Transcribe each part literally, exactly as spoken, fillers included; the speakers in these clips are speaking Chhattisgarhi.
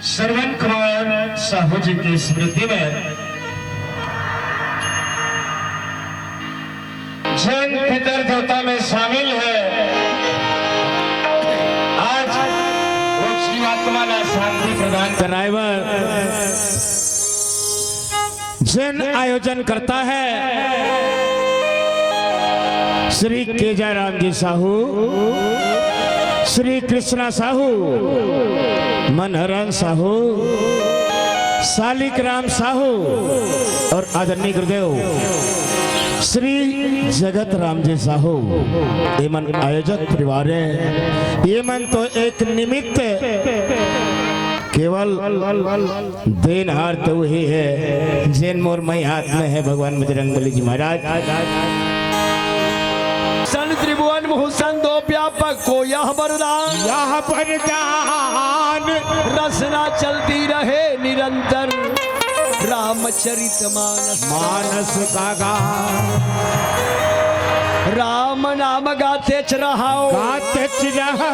श्रवण कुमार साहू जी की स्मृति में जैन पितर देवता में शामिल है। आज वो जीवात्मा ला शांति प्रदान कराए बर जैन आयोजन करता है श्री केजा राम जी साहू, श्री कृष्णा साहू, मनहरन साहू, सालिक राम साहू और आदरणीय गुरुदेव श्री जगत राम जी साहू। एमन आयोजक परिवार है। एमन तो एक निमित्त केवल देनहार तो वही है, जेन मोर मई हाथ में है, भगवान बजरंग बली जी महाराज। संत त्रिभुवन भूषण दो व्यापक को यह वरदान, यह वरदान रचना चलती रहे निरंतर। रामचरित मानस, मानस का गान राम नाम गाते च रहो। गाते च रहो।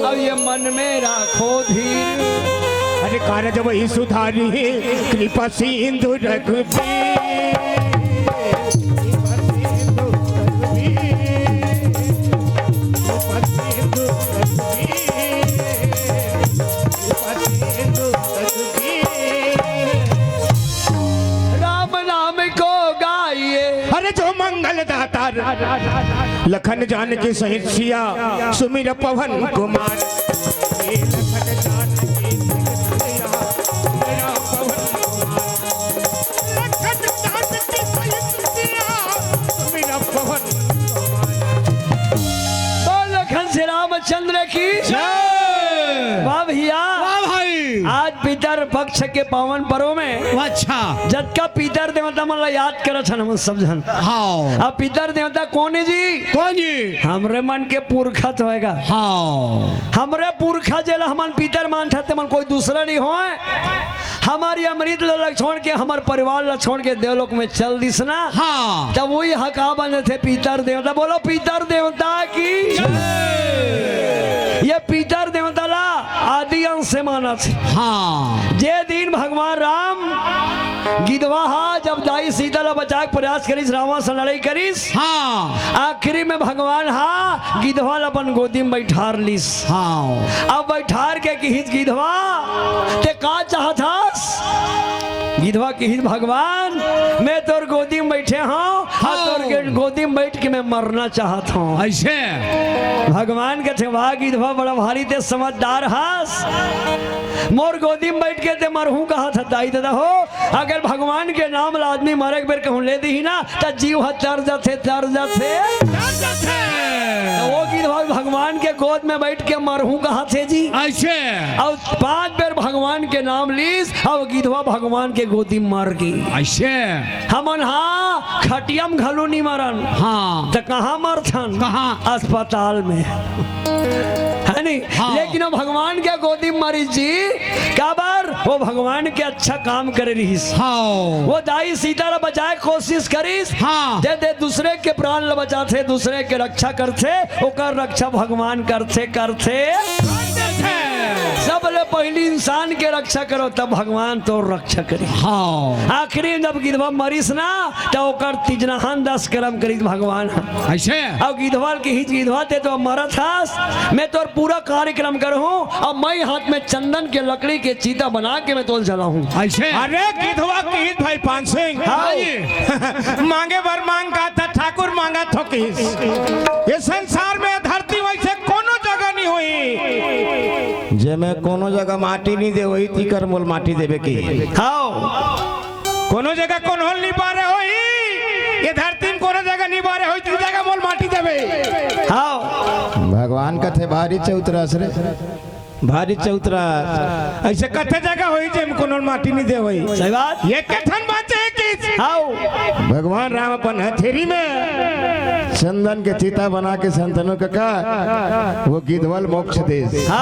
अब ये मन में राखो धीर। अरे कारज वही सुधारी कृपा सिंधु रघुबीर। राम नाम को गाइए। अरे जो मंगल दाता लखन जानकी सहित सिया सुमिर पवन कुमार। लखन जानकी सहित सिया सुमिर पवन कुमार। लखन जानकी सहित सिया सुमिर पवन कुमार। बोल लखन श्री रामचंद्र की। जय। वाह भैया, वाह भाई। आज पितर पक्ष के पावन पर्व में अच्छा। जतका पितर देवता मन ला याद करत हन हम सब झन। हाँ। अब पितर देवता कौन है जी? कौन जी? हमरे मन के पुरखा तो होएगा। हाँ। हमरे पुरखा जेला हमन पितर मानथन, ते मन कोई दूसरा नहीं होए। हमारी अमृत ला छोड़ के, हमार परिवार ला छोड़ के देवलोक में चल दिस ना। हाँ। तब वही हका बने थे पितर देवता। बोलो पितर देवता की। ये पितर देवता ला आदि अंश से माना थे। हाँ। जे दिन भगवान राम गिधवा हा जब दाई सीता ला बचाए के प्रयास करिस, रावण से लड़ाई करिस, हाँ। आखिरी में भगवान हा गिधवा ला अपन गोदी में बैठार लिस। हाँ। अब बैठार के किहिस गिधवा, ते का चाहत हस? गिधवा किहिस भगवान, मैं तोर गोदी में बैठे हूँ, हाँ, तोर गे-, गोदी में बैठ के मैं मरना चाहत हूँ। ऐसे। भगवान कथे, वाह गिधवा, बड़ा भारी ते समझदार हस। मोर गोदी में बैठ के ते मरहूँ कहा था दाई दादा हो। अगर भगवान के नाम ला आदमी मरे के बेर कहूँ ले दी ना, त जीव ह तर जाथे, तर जाथे। डर जाथे। त वो गिधवा भगवान के गोद में बैठ के मरहूँ कहा थे जी। ऐसे। और पांच बेर भगवान के नाम लीस, और गिधवा भगवान के गोदी में मर गई। ऐसे। हमन हा खटिया में घलो नहीं मरन। हाँ। त कहाँ मरथन? कहाँ? अस्पताल में। है नहीं? हाँ। लेकिन वो भगवान के गोदी में मरीज जी, काबर? वो भगवान के अच्छा काम करे रहिस। हाँ। वो दाई सीता ला बचाए कोशिश करिस। हाँ। दे दे दूसरे के प्राण ला बचाथे, दूसरे के रक्षा करथे, ओकर रक्षा भगवान करथे, करथे। सबले पहली इंसान के रक्षा करो, तब भगवान तो रक्षा करी। हाँ। आखिरी में जब गिधवा मरिस ना, त ओकर तिजनहान दस कर्म करिस भगवान ह। ऐसे। अब गिधवा के हिच गिधवा ते तो मरत हस, मैं तोर पूरा कार्यक्रम करहूँ। अब मैं हाथ में चंदन के लकड़ी के चीता बना के मैं तोल जलाहूँ। ऐसे। अरे गिधवा किहिस भाई पान सिंह। हाँ। मांगे बर मांग का था ठाकुर मांगा थोकिस। ये संसार में धरती वैसे कोनो जगह नहीं हुई जेमे कोनो जगह माटी नहीं दे हुई, तीकर मोल माटी देवे की। हाँ। कोनो जगह कोनो नहीं पारे होई, ये धरती में कोनो जगह नहीं पारे होई, ती जगह मोल माटी देवे। हाँ। भगवान कथे भारी चौतरा रे, भारी चौतरा। ऐसे कथे जगह होई जेम कोनो माटी नहीं दे होई। सही बात। ये कथन बाचे कि हाँ। भगवान राम अपन हथेरी में चंदन के चीता बना के संतनों का, का वो गिधवल मोक्ष देस। हाँ।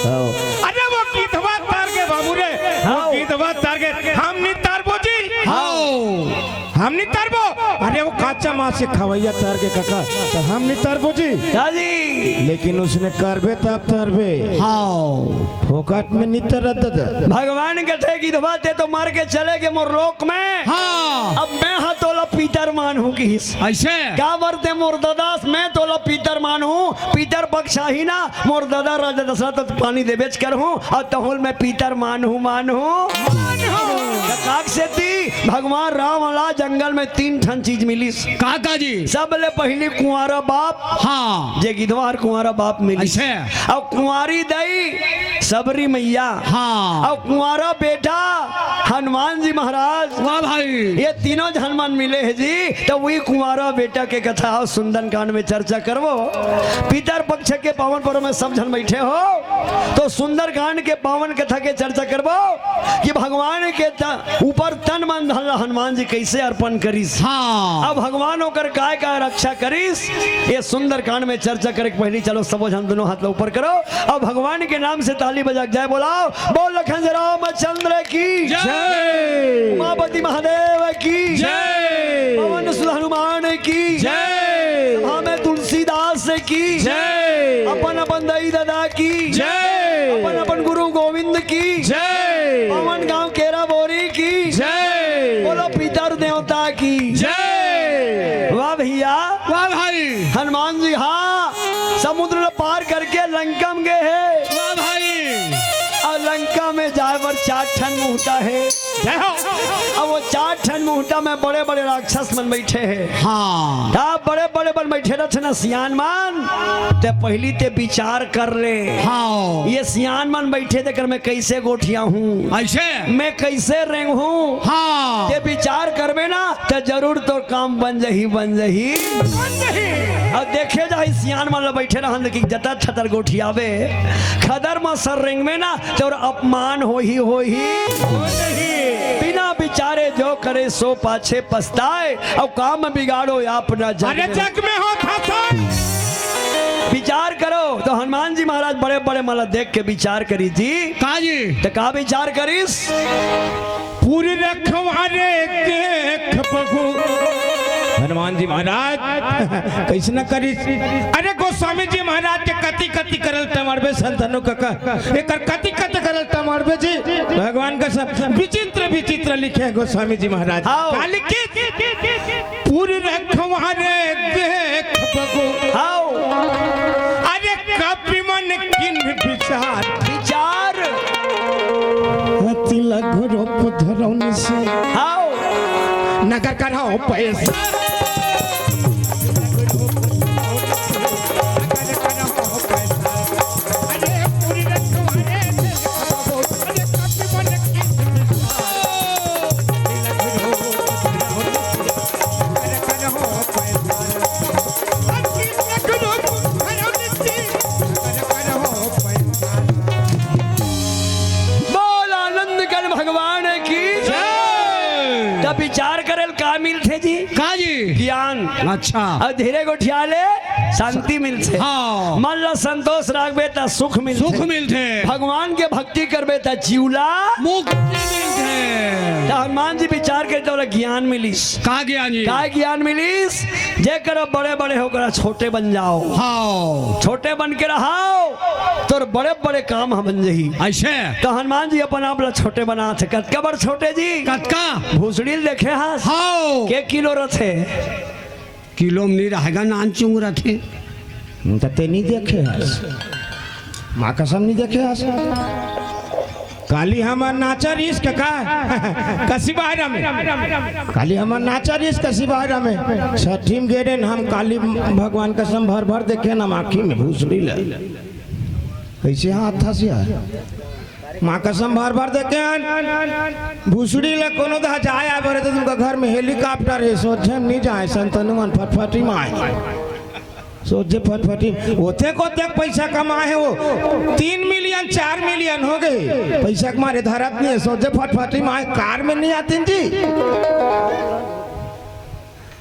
हाँ। अरे वो गिधवा तार के बाबू रे, वो हाँ। गिधवा तार के, हम नहीं तारबो जी, हाँ। हम नहीं तरबो। अरे वो कच्चा मांस के खवैया तर के कका, तो हम नहीं तरबो जी। हाँ जी। लेकिन उसने करबे तब तरबे। हाँ। फोकट में नहीं तरत दादा। भगवान कथे गिधवा ते तो मर के चले गे मोर लोक में। हाँ। अब मैं हा तोला पितर मानहूँ किहिस। अइसे? काबर ते मोर ददा अस, मैं तोला पितर मानहूँ। पितर पक्ष आही ना, मोर ददा राजा दशरथ त पानी देबेच करहूँ, अउ तहूँ ल मैं पितर मानहूँ, मानहूँ। मानहूँ। त काक सेती भगवान राम ला जंगल में तीन ठन चीज मिलिस। का, का जी? सबले पहिली कुंवारा बाप, हाँ। जे गिधवा हर कुंवारा बाप मिलिस। अइसे? अउ कुंवारी दई सबरी मैया। हाँ। अउ कुंवारा बेटा हनुमान जी महाराज। वाह भाई। ये तीनों झन मन मिले हे जी, त वही कुंवारा बेटा के कथा अउ सुंदरकांड में चर्चा करबो। पितर पक्ष के पावन पर्व में सब झन बैठे हो, तो सुंदरकांड के पावन कथा के चर्चा करबो कि भगवान के त-, ऊपर तन मन धन ला हनुमान जी कैसे अर्पण करिस। हाँ। अब भगवान ओकर काय काय रक्षा करिस, ये सुंदरकांड में चर्चा करे के पहली चलो सबो झन दोनों हाथ ला ऊपर करो। अब भगवान के नाम से ताली बजा के जय बोलाओ। बोल लखन रामचंद्र की जय। उमापति महादेव की जय। पवन सुत हनुमान की जय। सभा में तुलसीदास की जय। अपन अपन दई ददा की जय। अपन अपन गुरु गोविंद की जय। पवन गांव केरा बोरी की जय। बोलो पितर देवता की जय। वाह भैया। वाह भाई। हनुमान जी हाँ समुद्र ल पार करके लंका में गए हे। वाह भाई। अउ लंका में जाए बर चार ठन मुहटा हे। जय हो। अब वो चार ठन मुहटा में बड़े बड़े राक्षस मन बैठे हे। हाँ। त बड़े बड़े मन बैठे रथे ना सियान मन, ते पहली ते विचार कर ले। हाँ। ये सियान मन बैठे तेकर मैं कैसे गोठियाहूँ? अइसे? मैं कैसे रेंगहूँ? हाँ। ते विचार करबे ना, त जरूर तोर काम बन जही, बन जही। बन जही। अउ देखे जाही सियान मन ल बैठे रहन कि जतर छतर गोठियाबे, खदर म सर रेंगबे ना, तोर अपमान होही, होही। बन जही। बिना विचारे जो करे सो पाछे पछताए, अउ काम बिगाड़ो अपना जग अरे में। जग में होत हसन। विचार करो, त हनुमान जी महाराज बड़े बड़े मन ल देख के विचार करिस जी। का जी? त का विचार करिस? पूरी रखवारे देख बहू। हनुमान जी महाराज कैसे न करिस? अरे गोस्वामी जी महाराज के कति कति करल तमारबे संतनु कका, एकर कति कति करल तमारबे जी। भगवान का सब विचित्र विचित्र लिखे हैं गोस्वामी जी महाराज। हाँ। का लिखे? पूरी रखवारे देख बहू। हाँ। अरे कपि मन कीन्ह विचार। विचार। अति लघु रूप धरौन से। हाँ। नगर करौ पैसा। बोल आनंद कर भगवान की। जय। त विचार करे ल का मिलथे जी? का जी? ज्ञान। अच्छा। अउ धीरे गोठिया ले शांति मिलथे। हाँ। मन ला संतोष राखबे त सुख मिलथे। सुख मिलथे। भगवान के भक्ति करबे त जीव ला मुक्ति मिलथे। त हनुमान जी विचार करे त ओला ज्ञान मिलिस। का ज्ञान जी? का ज्ञान मिलिस? जेकर बड़े बड़े हो ओकरा छोटे बन जाओ। हाँ। छोटे बन के रहो, तोर बड़े बड़े काम ह बन जही। अइसे? त हनुमान जी अपन आप ला छोटे बनाथे। कतका बड़ छोटे जी? कतका? भुसड़ी ल देखे हस? हाँ। के किलो रथे? किलो म नहीं रहेगा, नान चुंग रथे। त ते नहीं देखे हस, माँ कसम नहीं देखे हस। काली हमर नाचा रिस कका, कसी बहरा में। काली हमर नाचा रिस कसी बहरा में। छठी में गे रेन हम काली भगवान कसम भर भर देखे न आँखी में भुसड़ी ल। कैसे हाथ था सिया? माँ कसम भर भर देखे हन। भुसड़ी ल कोनो दहा जाए आए बरे त तुमका घर में हेलीकॉप्टर हे, सोझे में नहीं जाए, संतनु मन फटफटी में आए। सोझे फटफटी, ओतेक ओतेक पैसा कमाए हे वो, तीन मिलियन, चार मिलियन हो गे, पैसा के मारे धरत नहीं हे, सोझे फटफटी में आए, कार में नहीं आतिन जी।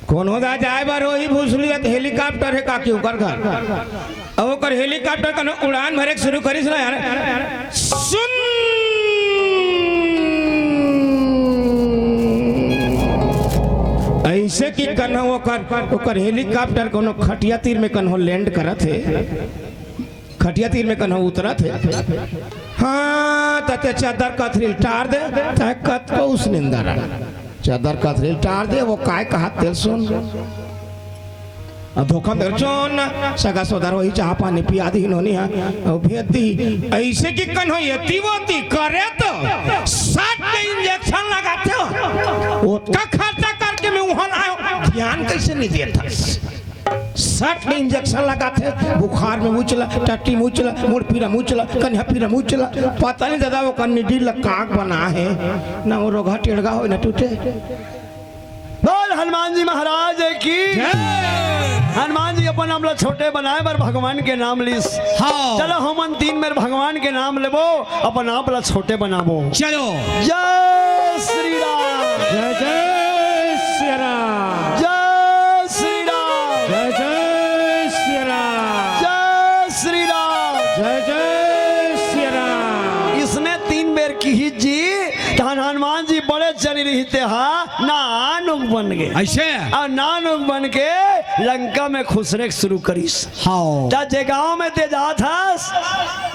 कोनो दा जाए बर होही भुसड़ी, त हेलीकॉप्टर हे का कि ओकर घर। अब ओकर हेलीकॉप्टर कनो उड़ान भरे के शुरू करिस ना यार, सुन अइसे कि कन्हो ओकर, ओकर helicopter कोनो खटिया तीर में कन्हो land करत हे, खटिया तीर में कन्हो उतरत हे। हाँ, त ते चद्दर कथरी ल टार दे, त कतको उस निंदा रहा। चद्दर कथरी ल टार दे, वो काय कहत तेल सुन। अब धोखा में जोन सगा सोदर होही, चाह पानी पिया दी इन्होंने, हाँ, और भेज दी। अइसे कि कन्हो ये तीवोती करे तो सट के injection लगाते हो। ओतका खर्चा करके मैं वहां लायो, ध्यान कइसे नहीं देता? सट के injection लगाते, बुखार में उचला, टट्टी में उचला, मुड़ पीरा में उचला, कन्हा पीरा में उचला, पता नहीं दादा वो कन्नी डील काग बना है, ना वो रोगा टेड़गा हो, ना टूटे। बोल हनुमान जी महाराज की। जय। हनुमान जी अपन आप ला छोटे बनाए बर भगवान के नाम लिस। हाँ। चलो हमन तीन बेर भगवान के नाम लेबो, अपन आप ला छोटे बनाबो। चलो। जय श्री राम। जय जय सिया राम। जय श्री राम। जय जय सिया राम। जय श्री राम। जय जय सिया राम। इसने तीन बेर किहिस जी, तहन हनुमान जी बड़े चली रहिते हा, नानुक बन गे। अइसे? अउ नानुक बन के लंका में खुसरे के शुरू करिस। हाँ। त जे गांव में ते जात हस,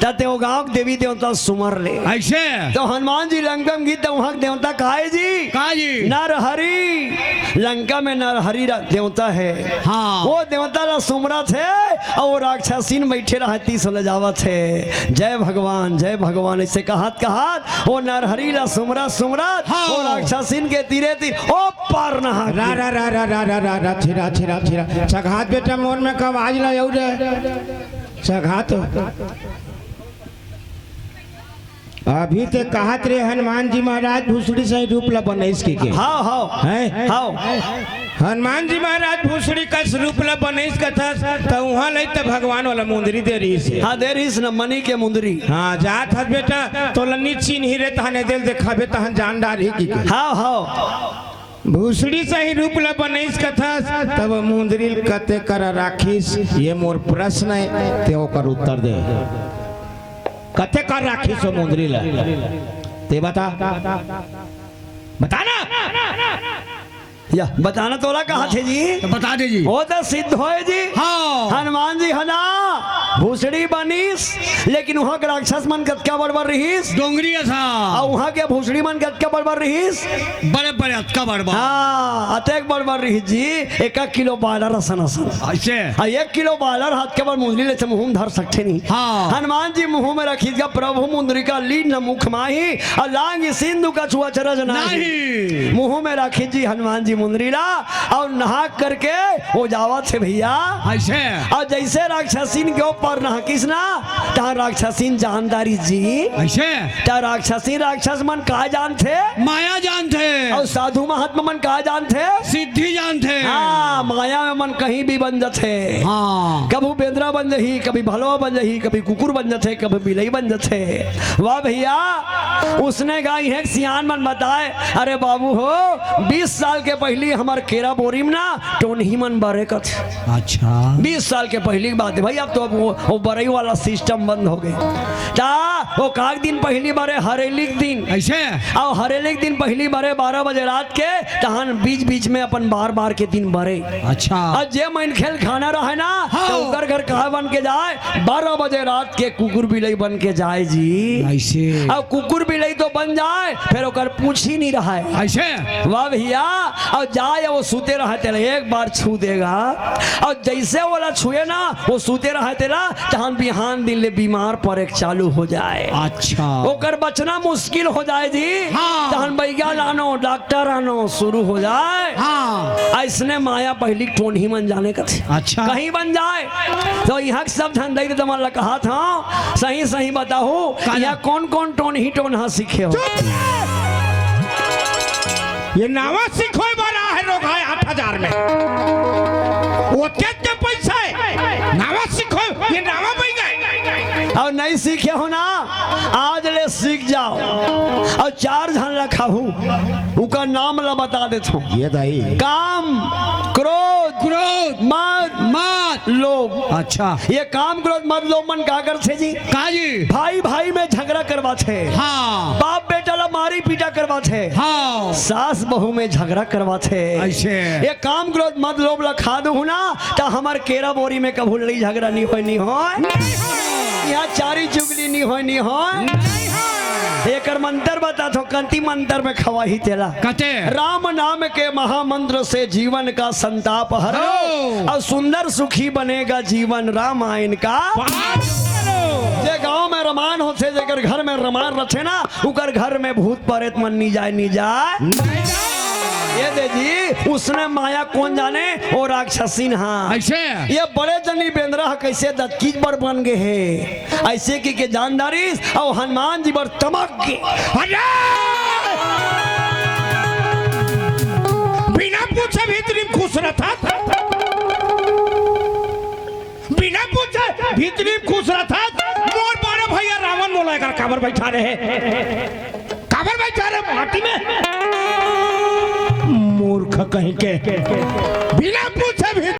त ते वो गांव के देवी देवता सुमर ले। अइसे? त हनुमान जी लंका में गिस त उहां के देवता काय जी? काय जी? नरहरि। लंका में नरहरि रा-, देवता हे। हाँ। वो देवता ला सुमरत हे अउ वो राक्षसीन बइठे रहतिस, ले जावत हे। जय भगवान, जय भगवान, अइसे कहत कहत वो नरहरि ला सुमरत सुमरत हाँ। वो राक्षसीन के तीरे तीर ओ पार नहा रा, के। रा, रा, रा, रा, रा, रा, रा, छिरा, छिरा, छिरा। चघात बेटा मोर में कब आज ला आऊ रे। चघात। अभी ते कहत रे हनुमान जी महाराज भूसड़ी सही रूप ला बनइस के के। हाँ, हाँ। हैं? हाँ। हनुमान जी महाराज भूसड़ी कस रूप ला बनइस कथस, त उहां लई त भगवान वाला मुंदरी दे रहिस हे। हाँ, दे रहिस न मनी के मुंदरी। हाँ, जात हस बेटा, तोला नी चिन्ही रे, तहने देल देखाबे, तहन जान डारही की के। हाँ, हाँ। भूसड़ी सही रूप ला बनइस कथस, तब मुंदरी ल कते करा राखिस, ये मोर प्रश्न हे, ते ओकर उत्तर दे। कते करा राखिस वो मुंदरी ला? ते बता। बता ना। या, बताना तोला कहत हे जी। त बता दे जी। वो त सिद्ध होय जी। हाँ। हनुमान जी हे ना, भूसड़ी बनिस, लेकिन उहां के राक्षस मन कतका बड़ बड़ रहिस? डोंगरी असा। अउ उहां के भूसड़ी मन कतका बड़ बड़ रहिस? बड़े बड़े, अतका बड़ बड़। हाँ, अतेक बड़ बड़ रहिस जी, एक किलो बालर असन असन। अइसे? हाँ, एक किलो बालर हा अतका बड़ मुंदरी ले से मुंह में धर सकथे नहीं। हाँ। हनुमान जी मुंह में रखिस गा, प्रभु मुंदरी का लीन मुख माही, अउ लांघि सिंधु कछुआ अचरज नाही। नाही। मुंह में राखिस जी हनुमान जी मुंदरी ला, अउ नहा करके वो जावत हे भइया। अइसे? अउ जइसे राक्षसीन के ऊपर नहाकिस ना, तहां राक्षसीन जान डारिस जी। अइसे? त राक्षसीन राक्षस मन का जानथे? माया जानथे। अउ साधु महात्मा मन का जानथे? सिद्धि जानथे। हाँ, माया में मन कहीं भी बन जाथे। हाँ। कभू बेंदरा बन जाही, कभी भलवा बन जाही, कभी कुकुर बन जाथे, कभी बिलई बन जाथे। वाह भइया, उसने गा इहें सियान मन बताय, अरे बाबू हो, बीस साल के पहिली हमर केरा बोरी में ना टोनही मन बरे कथे। अच्छा। बीस साल के पहिली के बात हे भई, अब तो अब वो, वो बरई वाला system बंद हो गे। त वो का दिन पहिली बरे? हरेली के दिन। अइसे? अउ हरेली के दिन पहिली बरे बारह बजे रात के, तहन बीच-बीच में अपन बार-बार के दिन बरे। अच्छा। अउ जे मनखे ल खाना रहय ना, हाँ। त ओकर घर का बन के जाय, बारह बजे रात के कुकुर बिलई बन के जाय जी। अइसे। अउ कुकुर बिलई तो बन जाय, फेर ओकर पूछी नइ रहय। अइसे। वाह भइया, अउ जाय वो सूते रहय तेला एक बार छू देगा, अउ जइसे ओला छुए ना, वो सूते रहय तेला, तहन बिहान दिन ले बीमार परे के चालू हो जाय। अच्छा। ओकर बचना मुश्किल हो जाय जी। हाँ। तहन बइगा लानो, डॉक्टर आनो, शुरू हो जाय। हाँ। अइसने माया पहिली टोनही मन जाने कथे। अच्छा। कहीं बन जाय, त इहां के सब झन दई ददा मन ला कहत हंव, सही सही बताहू, का इहां कौन कौन टोनही टोनहा सीखे हो? चुप! ये नावा सीखोय बर आहे लोग हे आठ हजार में। वो के के पैसा हे? नावा सीखोय, ये नावा बन गए। अउ नहीं सीखे हो ना, आज ले सीख जाव। अउ चार झन ला खाहू, उकर नाम ला बता देथव। ये दाई। काम, क्रोध, क्रोध, मद, मद, लोभ। अच्छा। ये काम, क्रोध, मद, लोभ मन का करथे जी? का जी? भाई भाई में झगड़ा करवाथे। हाँ। बाप बेटा ला मारी पीटा करवाथे। हाँ। सास बहू में झगड़ा करवाथे। ऐसे। ये काम, क्रोध, मद, लोभ ला खा दूहू ना, त हमर केरा बोरी में कभू लड़ई झगड़ा नहीं होय, नहीं होय। इहाँ चारी चुगली नहीं होय, नहीं होय। एकर मंतर बताथव, कंती मंतर में खवाही तेला। कते? राम नाम के महामंत्र से जीवन का संताप हरो, हो। अउ सुंदर सुखी बनेगा जीवन रामायण का। पाठ करो। जे गांव में रामायण होथे, जेकर घर में रामायण रथे ना, उकर घर में भूत परेत मन नी जाय, नी जाय। नहीं जाय। ये दे जी, उसने माया कोन जाने, वो राक्षसीन हा। ऐसे? ये बड़े जनी बेंदरा ह कइसे दतकीच बर बन गे हे। ऐसे कहिके जान डारिस, अउ हनुमान जी बर तमक गे। अरे! बिना पूछे भीतरी में खुश रथस। बिना पूछे भीतरी में खुश रथस। मोर बड़े भैया रावण मोला एकर काबर बैठा रहे? काबर बैठा रहे माटी में? मूर्ख कहीं के। बिना पूछे भी